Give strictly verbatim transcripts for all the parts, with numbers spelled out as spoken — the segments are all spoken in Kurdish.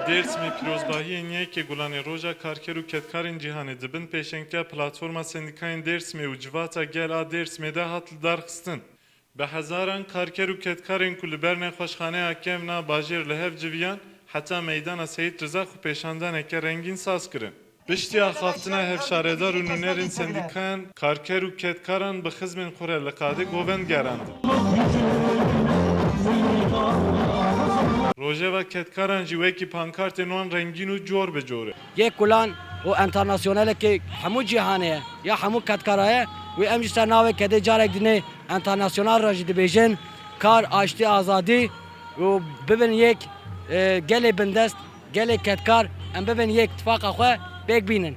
Dêrsimê pîrozbahiyên yekê Gulanê Roja Karker û Kedkarên Cîhanê di bin pêşengtiya Platforma Sendîkayên Dêrsimê û Civata Gel a Dêrsimê de hat lidarxistin. Bi hezaran karker û kedkarên ku li ber nexweşxaneya kevn a bajêr li hev civiyan, heta meydana Seyîd Riza xwepêşandaneke rengîn saz kirin. Piştî axaftina hevşaredar û nûnerên sendîkayan, karker û kedkaran bi xizmên xwe re li qadê govend gerandin. Rojeva kedkaran jî wekî pankartên wan rengîn û cor bi cor e. Yek Gulan û enternasyonelekê hemû cîhanê ye, ya hemû kedkara ye. Wê em jî ser navê kedê carek dinê enternasyonal re jî dibêjin, kar, aştî, azadî û bibin yek, e, gelê bindest, gelê kedkar, em bibin yek tifaqa xwe pêk bînin.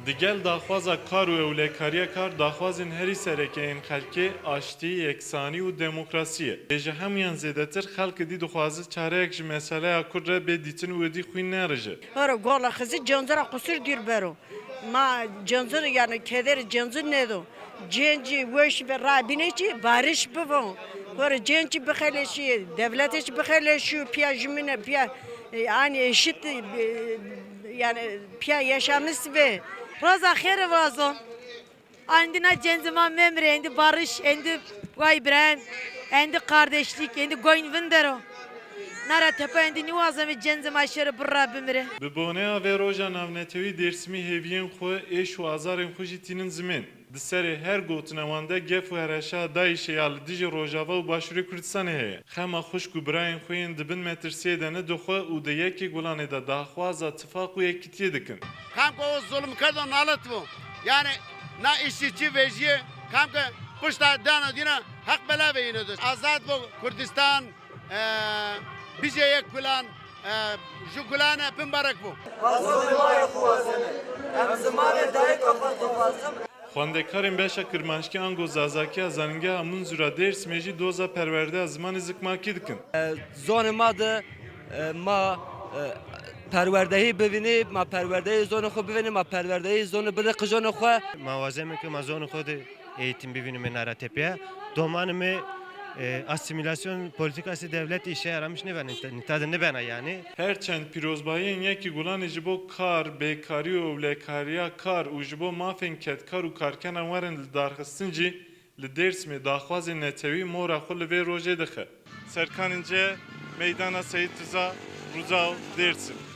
Di gel daxwaza kar û ewlekariya kar, daxwazên herî sereke yên xelkê aştî, yeksanî û demokrasî ye. Lê ji hemûyan zêdetir xelk êdî dixwaze çareyek ji meseleya Kurd re bê dîtin û êdî xwîn nerije. Horo gola xizî cenzira qusur dîr bero. Ma cenzir, yani keder cenzir nedo. Cencî weş ve rabine çi barış bivon. Horo cencî bixeleşî, devlete çi bixeleşî, piya jimine, piya, e, yani eşit, e, yani piya yaşamis ve. Roza xêr vazon. Endî na cenzê ma memre, endî barış, endî vay İbrahim, endî kardeşlik, endî goyn vindero. Nara tepe endî niwaze me cenzê ma şere birra bimire. Bi boneya vê roja navnetewî Dêrsimî hêviyên xwe, êş û azarên xwe jî tînin zimên. Di serê her gotina wan de gef û hereşa DAIŞê ya li dijî Rojava û Başûrê Kurdistanê heye. Xema xwişk û birayên xwe yên di bin metirsiyê de ne di xwe û di yekê Gulanê de daxwaza tifaq û yekîtiyê dikin. Kamke o zulmkerdo nalet bû. Yani na îşçî vejiyê, kamke pişta dana dîna heq bela ve yine de. Azad bû Kurdistan, e, bijê yek Gulan, e, ji Gulanê bin barek bû. Xwendekarin beşa Kirmanckî ango Zazakî ya Zanîngeha Munzura Dêrsimê jî doza perwerdeya zimanê zikmakî dikin. Zonê ma de, e, ma, e, perwerdehî bivînî, ma perwerdehî zonê xwe bivînî, ma perwerdehî zonê bide qijonê xwe. Ma wazeme ke ma zonê xwe de eğitim bivînîme nara tepiya. Domanê me, e, asîmîlasyon polîtîkasê dewletê îşe yaramiş nêbene, nîta de nêbena yani. Her çend pîrozbahiyên yekê Gulanê ji bo kar, bêkarî û ewlekariya kar û ji bo mafên kedkar û karkeran werin lidarxistin jî, li Dêrsimê daxwazên netewî mora xwe li vê rojê dixe. Serkan İnce, Meydana Seyîd Riza, Rûdaw, Dêrsim.